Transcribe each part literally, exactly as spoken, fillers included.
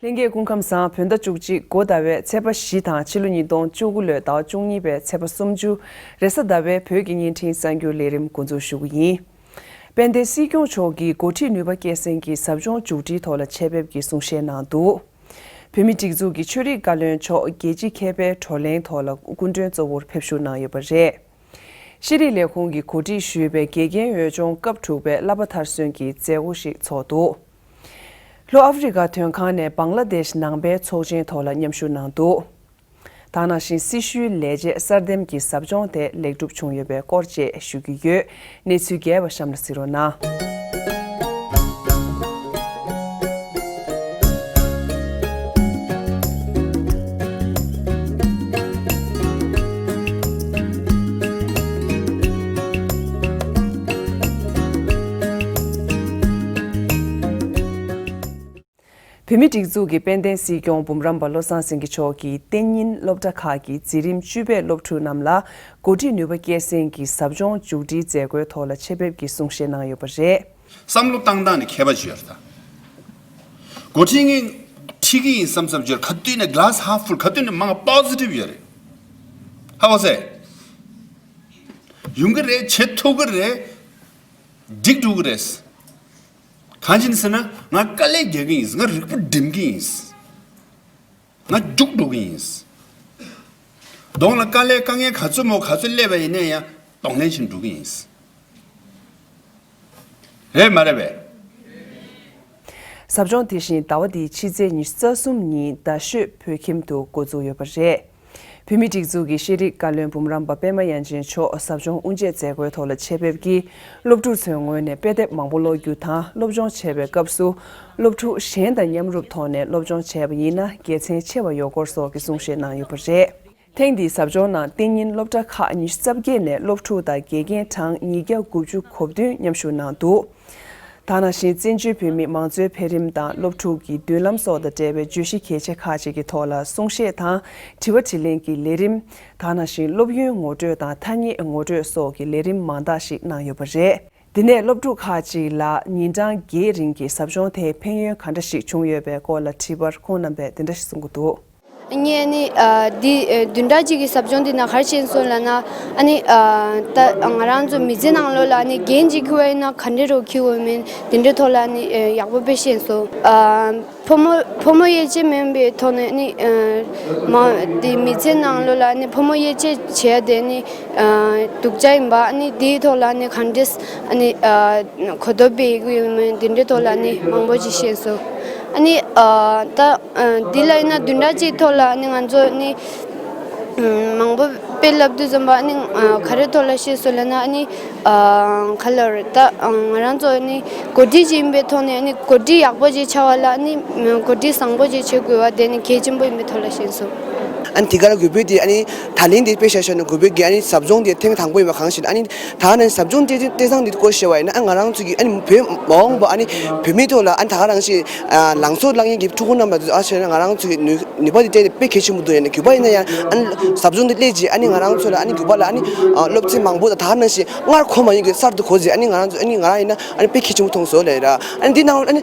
ལྷན་རྒྱས་སྐུ་ཁམས་བཟང་། བོད་ཟླ་བཅུ་གཅིག་འགོ་ཟླ་བའི་ཚེས་པ་བཞི་དང་ཕྱི་ལོ་ཉིས་སྟོང་བཅུ་དགུ་ལོའི་ཟླ་བ་བཅུ་གཉིས་པའི་ཚེས་པ་སུམ་ཅུ། རེས་གཟའ་ཟླ་བའི་བོད་ཀྱི་བརྙན་འཕྲིན་གསར་འགྱུར་ལས་རིམ་འགོ་འཛུགས་ཞུ་གི་ཡིན། དཔལ་ལྡན་སྲིད་སྐྱོང་མཆོག་གིས་འགོ་ཁྲིད་ནུས་པ་སྐྱེད་སྲིང་གི་ཟབ་སྦྱོང་མཇུག་སྒྲིལ་ཐོག་ལ་ཆེད་ཕེབས་ཀྱིས་གསུང་བཤད་གནང་འདུག་བོད་མིའི་སྒྲིག་འཛུགས་ཀྱི་ཆོས་རིག་བཀའ་བློན་མཆོག་རྒྱལ་སྤྱིའི་མཁས་པའི་བགྲོ་གླེང་ཐོག་ལ་སྐུ་མགྲོན་གཙོ་བོར་ཕེབས་ཞུགས་གནང་ཡོད་པ་རེད། ཤེས་རིག་ལས་ཁུངས་ཀྱིས་གོ་སྒྲིག་ཞུས་པའི་དགེ་རྒན་འོས་སྦྱོང་སྐབས་དྲུག་པའི་བསླབ་པ་མཐར་སོན་གྱི་མཛད་སྒོ་ཞིག་ཚོགས་འདུག་ལྷོ་ཨ་ཧྥེ་རི་ཀ་དོན་ཁང་ནས་བང་ལ་དེཤ་ནང་པའི་ཚོགས་ཆེན་ཐོག་ལ་མཉམ་ཞུགས་གནང་འདུག་ད་ག་ནང་བཞིན་སྲི་ཞུའི་ལས་བྱེད་གསར་འདེམས་ཀྱི་ཟབ་སྦྱོང་དེ་ལེགས་གྲུབ་བྱུང་ཡོད་པའི་སྐོར་བཅས་ཞུ་གི་ཡོད། གནས་ཚུལ་རྒྱས་པ་གཤམ་ལ་གཟིགས་རོགས་གནང་། བོད་མིའི་སྒྲིག་འཛུགས་ཀྱི་དཔལ་ལྡན་སྲིད་སྐྱོང་འབུམ་རམས་པ་བློ་བཟང་སེང་གེ་མཆོག་གིས་གཏན་ཉིན་སློབ་གྲྭ་ཁག་གི་འཛིན་རིམ་བཅུ་པའི་སློབ་ཕྲུག་རྣམས་ལ་འགོ་ཁྲིད་ནུས་པ་སྐྱེད་སྲིང་གི་ཟབ་སྦྱོང་མཇུག་སྒྲིལ་མཛད་སྒོའི་ཐོག་ལ་ཆེད་ཕེབས་ཀྱིས་གསུང་བཤད་གནང་ཡོད་པ་རེད། བསམ་བློ་བཏང་སྟངས་ནི་ཁྱད་པར་ཅིག་ཡོད་རེད་ད། འགོ་ཁྲིད་ངས་ཁྲིད་ཀྱི་ཡིན་བསམ་བསམ་ཅིག་ཡོད་རེད། ག་དུས་ནས་glass half full། ག་དུས་ནས་མང་positive་ཡོད་རེད། ཧ་གོ་སོང་། ཡོང་གི་རེད། བྱེད་ཐུབ་ཀྱི་རེད། འགྲིག་འགྲོ་གི་རེད། གང་ཡིན་ཟེར་ན། ང་དཀའ་ལས་རྒྱག་གི་ཡིན། ང་རིག་པ་སྒྲིམ་གི་ཡིན། ང་རྒྱུགས་འགྲོ་གི་ཡིན། གདོང་ལ་དཀའ་ལས་དཀའ་ངལ་ག་ཚོད་མོ་ག་ཚོད་སླེབས་པ་ཡིན་ན་ཡང་གདོང་ལེན་བྱེད་འགྲོ་གི་ཡིན། རེད་མ་རེད་པས། ཟབ་སྦྱོང་དེ་བཞིན་ཟླ་བ་འདིའི་ཕྱི་ཚེས་ཉི་ཤུ་རྩ་གསུམ་ཉིན་རྡ་ཤོད་བོད་ཁྱིམ་དུ་འགོ་འཛུགས་ཡོད་པ་རེད། བོད་མིའི་སྒྲིག་འཛུགས་ཀྱི་ཤེས་རིག་བཀའ་བློན་འབུམ་རམས་པ་པད་མ་དབྱངས་ཅན་མཆོག་ཟབ་སྦྱོང་དབུ་འབྱེད་མཛད་སྒོའི་ཐོག་ལ་ཆེད་ཕེབས་ཀྱིས་སློབ་ཕྲུག་ཚོའི་ངོས་ནས་དཔེ་དེབ་མང་པོ་ཀློག་རྒྱུ་དང་། སློབ་སྦྱོང་བྱེད་པའི་སྐབས་སུ་སློབ་ཕྲུག་གཞན་དང་མཉམ་རུབ་ཐོག་ནས་སློབ་སྦྱོང་བྱས་པ་ཡིན་ན་དགེ་མཚན་ཆེ་བ་ཡོད་སྐོར་སོགས་ཀྱི་གསུང་བཤད་གནང་ཡོད་པ་རེད། ཐེངས་འདིའི་ཟབ་སྦྱོང་ནང་གཏན་ཉིན་སློབ་གྲྭ་ཁག་ཉི་ཤུ་རྩ་བརྒྱད་ནས་སློབ་ཕྲུག་དང་དགེ་རྒན་གྲངས་ཉིས་བརྒྱ་དགུ་བཅུ་གོ་བདུན་མཉམ་ཞུགས་གནང་འདུག་ད་ག་ནང་བཞིན་བཙན་བྱོལ་བོད་མིའི་མང་གཙོའི་འཕེལ་རིམ་དང་སློབ་ཕྲུག་གི་མདུན་ལམ་སོགས་དང་འབྲེལ་བའི་བརྗོད་གཞི་གལ་ཆེ་ཁག་ཅིག་གི་ཐོག་ལ་གསུང་བཤད་དང་དྲི་བ་དྲིས་ལན་གྱི་ལས་རིམ། ད་ག་ནང་བཞིན་སློབ་ཡོན་ངོ་སྤྲོད་དང་ཐ་སྙད་ངོ་སྤྲོད་སོགས་ཀྱི་ལས་རིམ་མང་དག་ཞིག་གནང་ཡོད་པ་རེད། འདི་ནས་སློབ་ཕྲུག་ཁག་ཅིག་ལ་ཉིན་གྲངས་བརྒྱད་རིང་གི་ཟབ་སྦྱོང་དེས་ཕན་ཡོན་ག་འདྲ་ཞིག་བྱུང་ཡོད་པའི་སྐོར་ལ་དྲིས་པར་ཁོང་རྣམ་པས་འདི་འདྲ་ཞིག་གསུང་གི་འདུག་ངས་ནི་ཨ་འདི་ཨ་བདུན་ཕྲག་གཅིག་གི་ཟབ་སྦྱོང་འདི་ནང་ག་རེ་བྱས་སོང་ལབ་ན། ཨ་ནི་ཨ་ད་ང་རང་ཚོ་མི་ཚེ་ནང་ལོགས་ལ་ཨ་ནི་རྒན་ཅིག་ཁུ་བ་ཡིན་ན་ག་འདྲས་རོགས་ཁྱི་བ་མིན་དེ་འདྲའི་ཐོག་ལ་ཨ་ནི་ཨ་ཡག་པོ་དཔེ་ཤེས་སོང་། ཨ་ཕོ་མོ་ཕོ་མོ་དབྱེ་འབྱེད་མིན་པའི་ཐོག་ནས་ཨ་ནི་ཨ་མ་འདི་མི་ཚེ་ནང་ལོགས་ལ་ཨ་ནི་ཕོ་མོ་དབྱེ་འབྱེད་བྱས་དེ་ནི་ཨ་སྡུག་ཅག་ཡིན་པ། ཨ་ནི་དེའི་ཐོག་ལ་ཨ་ནི་ག་འདྲས་ཨ་ནི་ཨ་གོ་རྟོགས་སྤེལ་གི་ཡོད་མེད་དེ་འདྲའི་ཐོག་ལ་ནི་མང་པོ་ཅིག་ཤེས་སོང་། ཨ་ནི་ཨ་ད་ཨ་འདི་ལ་ཡིན་ན་བདུན་ཕྲག་གཅིག་ཐོག་ལ་ནི་ང་ཚོ་ནི་ཨ་མང་པོ་དཔེ་བསླབ་དུས་ཙམ་པ་ནི་ཨ་ག་རེ་ཐོག་ལ་ཤེས་སོང་ལབ་ན། ཨ་ནི་ཨ་ག་ལ་རེད་ད། ཨ་ང་རང་ཚོ་ནི་འགོ་ཁྲིད་ཅིག་ཡིན་པའི་ཐོག་ནས་ཨ་ནི་འགོ་ཁྲིད་ཡག་པོ་ཅིག་ཆགས་པ་ལ་ནི་འགོ་ཁྲིད་བཟང་པོ་ཅིག་བྱེད་དགོས་པ་དེ་ནི་གལ་ཆེན་པོ་ཡིན་པའི་ཐོག་ལ་ཤེས་སོང་། ཨ་ནི་དེ་ག་ལ་དགོས་པའི་དེ་ཨ་ནི་ད་ལན་དེ་དཔེ་བཞག་བཞག་ན་དགོས་པའི་གི་ཨ་ནི་ཟབ་སྦྱོང་དེ་ཐེངས་དང་པོ་ཡིན་པ་གང་ཞིག་ཨ་ནི་ད་ནི་ཟབ་སྦྱོང་དེ་དེ་སང་དེ་སྐོར་བཤད་པ་ཡིན་ན། ཨ་ང་རང་ཚོ་གི་ཨ་ནི་བོད་མ་འོངས་པ་ཨ་ནི་བོད་མིའི་ཐོག་ལ་ཨ་ནི་ད་ག་རང་ཞིག་ཨ་ལངས་ཕྱོགས་བླངས་མཁན་གྱི་ཕྲུ་གུ་རྣམ་པ་ཚོ་ཨ་བྱས་ན་ང་རང་ཚོ་གི་ནུས་ནུས་པ་དེ་སྤྲད་དེ་དཔེ་གལ་ཆེན་པོ་འདུག་ཡིན་ན་གུས་པ་ཡིན་ན་ཡང་ཨ་ནི་ཟབ་སྦྱོང་དེ་སླེབས་རྗེས་ཨ་ནི་ང་རང་ཚོ་ལ་ཨ་ནི་གུས་པ་ལ་ཨ་ནི་ཨ་སློབ་ཚན་མང་པོ་དང་ད་ག་ནང་བཞིན་སྔར་གོ་མ་མྱོང་གི་གསར་དུ་གོ་རྗེས་ཨ་ནི་ང་རང་ཚོ་ཨ་ནི་ང་རང་ཡིན་ན་ཨ་ནི་དཔེ་གལ་ཆེན་པོ་མཐོང་སོང་ལབ་ཡ་ར། ཨ་ནི་འདི་ནང་ཨ་ནི་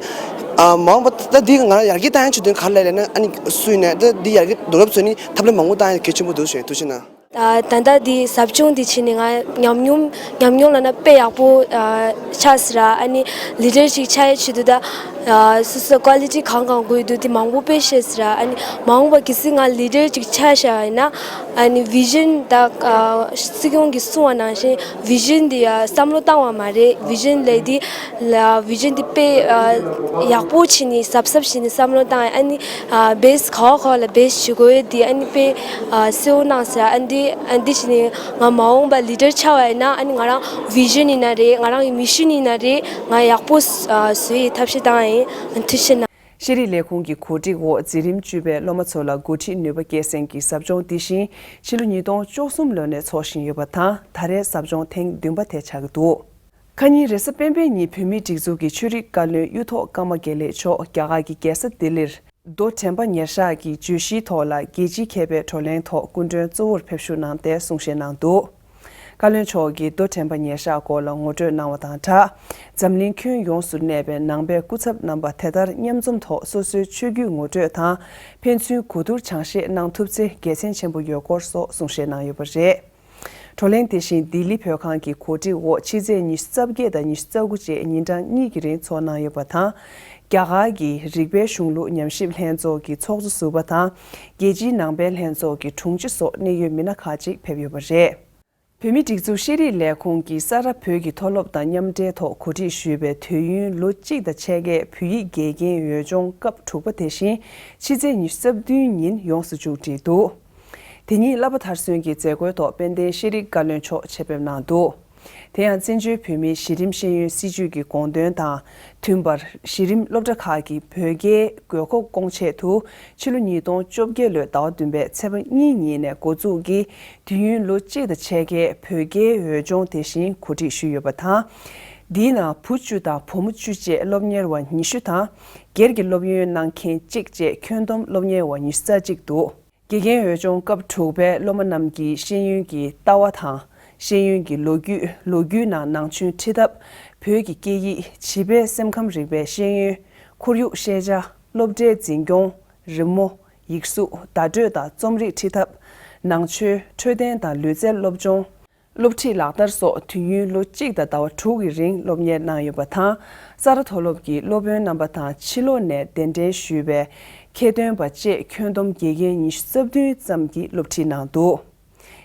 ཨ་མ་འོངས་པ་ད་འདི་ང་རང་ཡར་རྒྱས་བཏང་ཡ་ཆེད་དོན་ག་རེ་ལབ་ཡ་ལབ་ན། ཨ་ནི་སུ་ཡིན་ན་ད་འདི་ཡར་རྒྱས་རྡོ་རབ་ཚོ་ནི་ཐབས་ལམ་མང་པོ་བཏང་ཡ་གལ་ཆེན་པོ་འདུག་ཞེས་ཐུགས་རྗེ་གནང་། ད་ད་ལྟ་འདི་ཟབ་སྦྱོང་འདི་བྱས་ནས་ང་ཉམས་མྱོང་ཉམས་མྱོང་ལབ་ན་དཔེ་ཡག་པོ་ཨ་ཆགས་སོང་ར། ཨ་ནི་ལི་ཌར་ཅིག་ཆགས་ཡ་ཆེད་དུ་ད་ཨ་སོ་སོ་ཀོ་ལི་ཊི་གང་གང་དགོས་འདུག་དེ་མང་པོ་དཔེ་ཤེས་སོང་ར། ཨ་ནི་མ་འོངས་པ་གལ་སྲིད་ང་ལི་ཌར་ཅིག་ཆགས་བཞག་ཡིན་ན། ཨ་ནི་བི་ཞན་ད་ཨ་སྲིད་སྐྱོང་གིས་གསུངས་པ་ནང་བཞིན་བི་ཞན་འདི་ཡ་བསམ་བློ་བཏང་བ་མ་རེད། བི་ཞན་ལས་འདི་ལ་བི་ཞན་འདི་དཔེ་ཨ་ཡག་པོ་བྱས་ནས་གཟབ་གཟབ་བྱས་ནས་བསམ་བློ་བཏང་། ཨ་ནི་ཨ་བེ་སི་ག་བ་ག་བ་ལ་བེ་སི་བྱེད་དགོས་ཡོད་འདི་ཨ་ནི་དཔེ་ཨ་གསལ་པོ་གནང་ཟེར། ཨ་འདི་ཨ་འདི་བྱས་ནས་ང་མ་འོངས་པ་ལི་ཌར་ཆགས་པ་ཡིན་ན་ཨ་ནི་ང་རང་བི་ཞན་ཡིན་ན་རེད། ང་རང་གི་མི་ཤན་ཡིན་ན་རེད། ང་ཡག་པོ་ཨ་བཟོ་ཡི་ཐབས་ཤེས་བཏང་ཡིན། ཐུགས་རྗེ་གནང་། ཤེས་རིག་ལས་ཁུངས་ཀྱི་གོ་སྒྲིག་འོག་འཛིན་རིམ་བཅུ་པའི་སློབ་མ་ཚོ་ལ་འགོ་ཁྲིད་ནུས་པ་སྐྱེད་སྲིང་གི་ཟབ་སྦྱོང་འདི་བཞིན་ཕྱི་ལོ་ཉིས་སྟོང་བཅུ་གསུམ་ལོ་ནས་འཚོགས་བཞིན་ཡོད་པ་དང་། ད་རེས་ཟབ་སྦྱོང་ཐེངས་བདུན་པ་དེ་ཆགས་ཀྱི་འདུག་ཁ་ཉིན་རེས་གཟའ་སྤེན་པའི་ཉིན་བོད་མིའི་སྒྲིག་འཛུགས་ཀྱི་ཆོས་རིག་བཀའ་བློན་གཡུ་ཐོག་ཀརྨ་དགེ་ལེགས་མཆོག་རྒྱ་གར་གྱི་རྒྱལ་ས་ལྡི་ལིར་མདོ་དྲན་པ་ཉེར་བཞག་གི་བརྗོད་གཞིའི་ཐོག་ལ་རྒྱལ་སྤྱིའི་མཁས་པའི་བགྲོ་གླེང་ཐོག་སྐུ་མགྲོན་གཙོ་བོར་ཕེབས་ཞུགས་གནང་སྟེ་གསུང་བཤད་གནང་འདུག་བཀའ་བློན་མཆོག་གིས་རྡོ་འགྲེམས་པ་ཉེར་བཞག་སྐོར་ལ་ངོ་སྤྲོད་གནང་བ་དང་སྦྲགས། འཛམ་གླིང་ཁྱོན་ཡོངས་སུ་གནས་པའི་ནང་པའི་སྐུ་ཚབ་རྣམ་པ་དེ་ལྟར་མཉམ་འཛོམས་ཐོག་སོ་སོའི་ཆོས་བརྒྱུད་ངོ་སྤྲོད་དང་། ཕན་ཚུན་གོ་བསྡུར་སྦྱང་བཤད་གནང་ཐུབ་ཚེ་དགེ་མཚན་ཆེན་པོ་ཡོད་སྐོར་སོགས་གསུང་བཤད་གནང་ཡོད་པ་རེད། བགྲོ་གླེང་དེ་བཞིན་ལྡི་ལི་བོད་ཁང་གི་གོ་སྒྲིག་འོག་ཕྱི་ཚེས་ཉི་ཤུ་རྩ་བརྒྱད་དང་ཉི་ཤུ་རྩ་དགུ་བཅས་ཉིན་གྲངས་གཉིས་ཀྱི་རིང་འཚོགས་གནང་ཡོད་པ་དང་། རྒྱ་གར་གྱི་རིག་པའི་གཞུང་ལུགས་ཉམས་ཞིབ་ལྷན་ཚོགས་ཀྱི་ཚོགས་གཙོ་ཟུར་པ་དང་། རྒྱལ་སྤྱིའི་ནང་པའི་ལྷན་ཚོགས་ཀྱི་དྲུང་ཆེ་སོགས་གནད་ཡོད་མི་སྣ་ཁག་ཅིག་ཕེབས་ཡོད་པ་རེད། བོད་མིའི་སྒྲིག་འཛུགས་ཤེས་རིག་ལས་ཁུངས་ཀྱིས་ས་རཱ་བོད་ཀྱི་མཐོ་སློབ་དང་མཉམ་འབྲེལ་ཐོག་གོ་སྒྲིག་ཞུས་པའི་དུས་ཡུན་ལོ་གཅིག་དང་ཕྱེད་ཀའི་བོད་ཡིག་དགེ་རྒན་འོས་སྦྱོང་སྐབས་དྲུག་པ་དེ་བཞིན་ཕྱི་ཚེས་ཉི་ཤུ་རྩ་བདུན་ཉིན་ཡོངས་སུ་མཇུག་བསྒྲིལ་འདུག་དེ་ཉིན་བསླབ་པ་མཐར་སོན་གྱི་མཛད་སྒོའི་ཐོག་དཔལ་ལྡན་ཤེས་རིག་བཀའ་བློན་མཆོག་ཆེད་ཕེབས་གནང་འདུག་དེ་ཡང་བཙན་བྱོལ་བོད་མིའི་གཞི་རིམ་ཤེས་ཡོན་སྲིད་བྱུས་ཀྱི་དགོངས་དོན་དང་མཐུན་པར་གཞི་རིམ་སློབ་གྲྭ་ཁག་གི་བོད་རྒྱའི་དགོས་མཁོ་སྐོང་ཆེད་དུ་ཕྱི་ལོ་ཉིས་སྟོང་བཅོ་བརྒྱད་ལོའི་ཟླ་བ་བདུན་པའི་ཚེས་པ་གཉིས་ཉིན་ནས་འགོ་འཛུགས་ཀྱིས་དུས་ཡུན་ལོ་གཅིག་དང་ཕྱེད་ཀའི་བོད་རྒྱའི་འོས་སྦྱོང་དེ་བཞིན་གོ་སྒྲིག་ཞུས་ཡོད་པ་དང་། འདིའི་ནང་བུ་བཅུ་དང་བུ་མོ་བཅུ་བཅས་སློབ་གཉེར་བ་ཉི་ཤུ་དང་། སྒེར་གྱི་སློབ་ཡོན་གནང་མཁན་གཅིག་བཅས་ཁྱོན་བསྡོམས་སློབ་གཉེར་བ་ཉི་ཤུ་རྩ་གཅིག་འདུག་དགེ་རྒན་འོས་སྦྱོང་སྐབས་དྲུག་པའི་སློབ་མ་རྣམས་ཀྱིས་ཤེས་ཡོན་གྱི་ལྟ་བ་དང་། ཤེས་ཡོན་གྱི་ལོ་རྒྱུས། ལོ་རྒྱུས་ནང་ནང་ཆོས་ཁྲིད་ཐབས། བོད་ཀྱི་སྐད་ཡིག་བྱིས་པའི་སེམས་ཁམས་རིག་པའི་ཤེས་ཡོན། ཁོར་ཡུག་ཤེས་བྱ། སློབ་གྲྭའི་འཛིན་སྐྱོང་། རི་མོ། ཡིག་གཟུགས། བརྡ་སྤྲོད་དང་རྩོམ་རིག་ཁྲིད་ཐབས། ནང་ཆོས། འཕྲོད་བསྟེན་དང་ལུས་རྩལ་སློབ་སྦྱོང་། སློབ་ཁྲིད་ལག་བསྟར་སོགས་དུས་ཡུན་ལོ་གཅིག་དང་ཟླ་བ་དྲུག་གི་རིང་སློབ་གཉེར་གནང་ཡོད་པ་དང་། ས་རཱ་མཐོ་སློབ་ཀྱི་སློབ་དཔོན་རྣམ་པ་དང་ཕྱི་ལོགས་ནས་གདན་འདྲེན་ཞུས་པའི་ཁྱད་སྟོན་པ་བཅས་ཁྱོན་བསྡོམས་དགེ་རྒན་ཉི་ཤུ་རྩ་བདུན་ཙམ་གྱིས་སློབ་ཁྲིད་གནང་འདུག་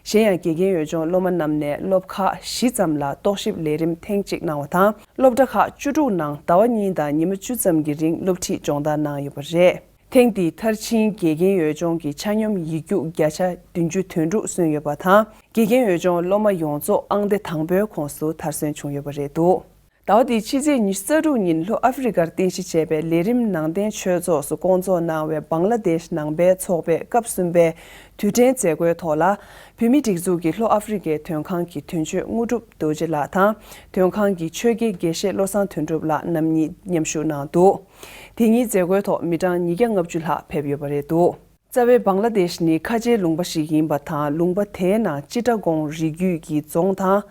གཞན་ཡང་དགེ་རྒན་འོས་སྦྱོང་སློབ་མ་རྣམས་ནས་སློབ་ཁག་བཞི་ཙམ་ལ་རྟོག་ཞིབ་ལས་རིམ་ཐེངས་གཅིག་གནང་བ་དང་། སློབ་གྲྭ་ཁག་བཅུ་དྲུག་ནང་ཟླ་བ་གཉིས་དང་ཉི་མ་བཅུ་ཙམ་གྱི་རིང་སློབ་ཁྲིད་སྦྱོང་བརྡར་གནང་ཡོད་པ་རེད། ཐེངས་འདིའི་མཐར་ཕྱིན་དགེ་རྒན་འོས་སྦྱོང་གི་ཆ་སྙོམས་ཡིག་རྒྱུགས་བརྒྱ་ཆ་བདུན་ཅུ་དོན་དྲུག་སོན་ཡོད་པ་དང་། དགེ་རྒན་འོས་སྦྱོང་སློབ་མ་ཡོངས་རྫོགས་ཨང་སྡེ་དང་པོའི་ཁོངས་སུ་མཐར་སོན་བྱུང་ཡོད་པ་རེད་འདུག་ཟླ་བ་འདིའི་ཕྱི་ཚེས་ཉི་ཤུ་རྩ་དྲུག་ཉིན་ལྷོ་ཨ་ཧྥེ་རི་ཀར་རྟེན་གཞི་བྱས་པའི་ལས་རིམ་ནང་རྟེན་ཆོས་ཚོགས་སུ་བསྐོང་ཚོགས་གནང་བའི་བང་ལ་དེཤ་ནང་པའི་ཚོགས་པའི་སྐབས་གསུམ་པའི་དུས་དྲན་མཛད་སྒོའི་ཐོག་ལ། བོད་མིའི་སྒྲིག་འཛུགས་ཀྱི་ལྷོ་ཨ་ཧྥེ་རི་ཀའི་དོན་ཁང་གི་དོན་གཅོད་དངོས་གྲུབ་རྡོ་རྗེ་ལགས་དང་། དོན་ཁང་གི་ཆོས་དགེ་དགེ་བཤེས་བློ་བཟང་དོན་གྲུབ་ལགས་རྣམ་གཉིས་མཉམ་ཞུགས་གནང་འདུག་དེ་ཉིན་མཛད་སྒོའི་ཐོག་མི་གྲངས་ཉིས་བརྒྱ་ལྔ་བཅུ་ལྷག་ཕེབས་ཡོད་པ་རེད་འདུག་རྩ་བའི་བང་ལ་དེཤ་ནི་ཁ་ཆེའི་ལུང་པ་ཞིག་ཡིན་པ་དང་། ལུང་པ་དེའི་ནང་ཅི་ཏྲ་གོང་རི་རྒྱུད་ཀྱི་རྫོང་དང་།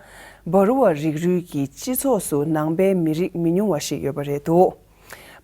བ་རུ་བ་རིགས་རུས་ཀྱི་སྤྱི་ཚོགས་སུ་ནང་པའི་མི་རིགས་མི་ཉུང་བ་ཞིག་ཡོད་པ་རེད་འདུག་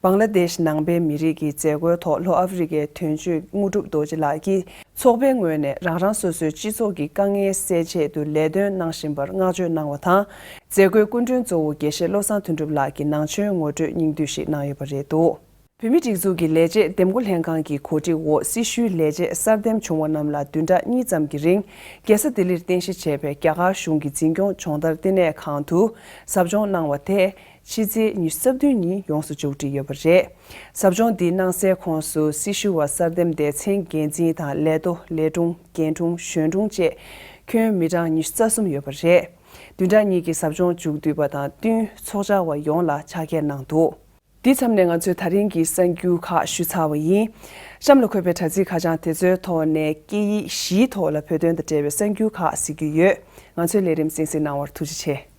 བང་ལ་དེཤ་ནང་པའི་མི་རིགས་ཀྱི་མཛད་སྒོའི་ཐོག་ལྷོ་ཨ་ཧྥེ་རི་ཀའི་དོན་གཅོད་དངོས་གྲུབ་རྡོ་རྗེ་ལགས་ཀྱིས་ཚོགས་པའི་ངོས་ནས་རང་རང་སོ་སོའི་སྤྱི་ཚོགས་ཀྱི་དཀའ་ངལ་སེལ་ཆེད་དུ་ལས་དོན་གནང་བཞིན་པར་བསྔགས་བརྗོད་གནང་བ་དང་། མཛད་སྒོའི་སྐུ་མགྲོན་གཙོ་བོ་དགེ་བཤེས་བློ་བཟང་དོན་གྲུབ་ལགས་ཀྱིས་ནང་ཆོས་ངོ་སྤྲོད་སྙིང་བསྡུས་ཤིག་གནང་ཡོད་པ་རེད་འདུག་བོད་མིའི་སྒྲིག་འཛུགས་ཀྱི་ལས་བྱེད་འདེམས་བསྐོ་ལྷན་ཁང་གི་གོ་སྒྲིག་འོག་སྲི་ཞུའི་ལས་བྱེད་གསར་འདེམས་བྱུང་བ་རྣམས་ལ་བདུན་ཕྲག་གཉིས་ཙམ་གྱི་རིང་རྒྱལ་ས་ལྡི་ལིར་རྟེན་གཞི་བྱས་པའི་རྒྱ་གར་གཞུང་གི་འཛིན་སྐྱོང་སྦྱོང་བརྡར་ལྟེ་གནས་ཁང་དུ་ཟབ་སྦྱོང་གནང་བ་དེ་ཕྱི་ཚེས་ཉི་ཤུ་རྩ་བདུན་ཉིན་ཡོངས་སུ་མཇུག་སྒྲིལ་ཡོད་པ་རེད། ཟབ་སྦྱོང་འདི་གནང་སའི་ཁོངས་སུ་སྲི་ཞུ་བ་གསར་འདེམས་སྡེ་ཚན་འགན་འཛིན་དང་ལས་ཐོ། ལས་དྲུང་། རྒན་དྲུང་། གཞོན་དྲུང་བཅས་ཁྱོན་མི་གྲངས་ཉི་ཤུ་རྩ་གསུམ་ཡོད་པ་རེད། བདུན་ཕྲག་གཉིས་ཀྱི་ཟབ་སྦྱོང་མཇུག་བསྡུས་པ་དང་བསྟུན་ཚོགས་བཅར་བ་ཡོངས་ལ་ཕྱག་འཁྱེར་གནང་འདུག་འདི་མཚམས་ནས་ང་ཚོས་ད་རིང་གི་གསར་འགྱུར་ཁག་ཞུས་ཚར་བ་ཡིན། གཤམ་ལ་འཁོད་པའི་དྲ་ཚིགས་ཁ་བྱང་དེ་ཚོའི་ཐོག་ནས་སྐད་ཡིག་བཞིའི་ཐོག་ལ་བོད་དོན་དང་འབྲེལ་བའི་གསར་འགྱུར་ཁག་གཟིགས་རྒྱུ་ཡོད། ང་ཚོའི་ལས་རིམ་གསན་གཟིགས་གནང་བར་ཐུགས་རྗེ་ཆེ།